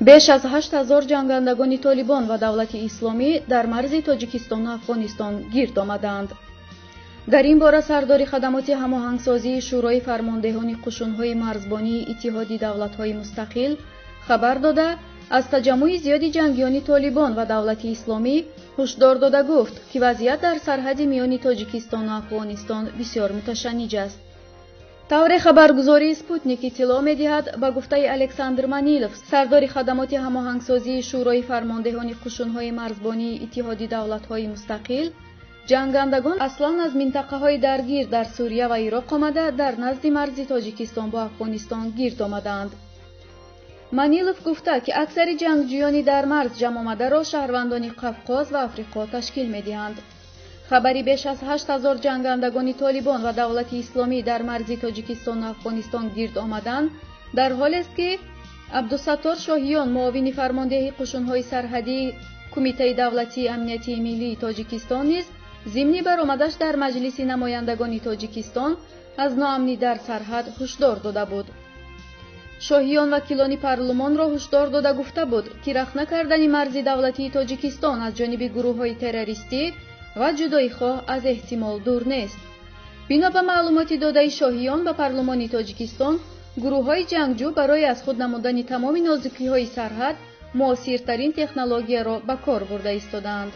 Беш аз 8000 ҷангандагони Толибон ва Давлати Исломӣ дар марзи Тоҷикистону Афғонистон гирд омадаанд. Дар ин бора сардори хадамоти ҳамоҳангсозии Шӯрои фармондеҳони қушунҳои марзбонии Иттиҳоди давлатҳои мустақил хабар дода, аз таҷаммӯи зиёди ҷангиёни Толибон ва Давлати Исломӣ ҳушдор дода, гуфт, ки вазъият дар сарҳади миёни Тоҷикистону Афғонистон бисёр муташанниҷ аст. Тавре хабаргузории «Спутник» иттилоъ медиҳад, ба гуфтаи Александр Манилов, сардори хадамоти ҳамоҳангсозии Шӯрои фармондеҳони қушунҳои марзбонии Иттиҳоди давлатҳои мустақил, ҷангандагон аслан аз минтақаҳои даргир дар Сурия ва Ироқ омада, дар назди марзи Тоҷикистон бо Афғонистон гирд омадаанд. Манилов гуфта, ки аксари ҷангҷӯёни дар марз ҷамъомадаро шаҳрвандони Қавқоз ва Африқо ташкил медиҳанд. Хабари беш аз 8000 ҷангандагони Толибон ва Давлати Исломӣ дар марзи Тоҷикистону Афғонистон гирд омадан дар ҳолест, ки Абдусаттор Шоҳиён, муовини фармондеҳи қушунҳои сарҳадии Кумитаи давлатии амниятии миллии Тоҷикистон низ зимни баромадаш дар Маҷлиси намояндагони Тоҷикистон аз ноамнӣ дар сарҳад ҳушдор дода буд. Шоҳиён вакилони парлумонро ҳушдор дода, гуфта буд, ки рахна кардани марзи давлатии Тоҷикистон аз ҷониби гурӯҳҳои террористӣ ва ҷудоихоҳ аз эҳтимол дур нест. Бино ба маълумоти додаи Шоҳиён ба парлумони Тоҷикистон, гурӯҳҳои ҷангҷӯ барои аз худ намудани тамоми нозукиҳои сарҳад муосиртарин технологияро ба кор бурда истодаанд.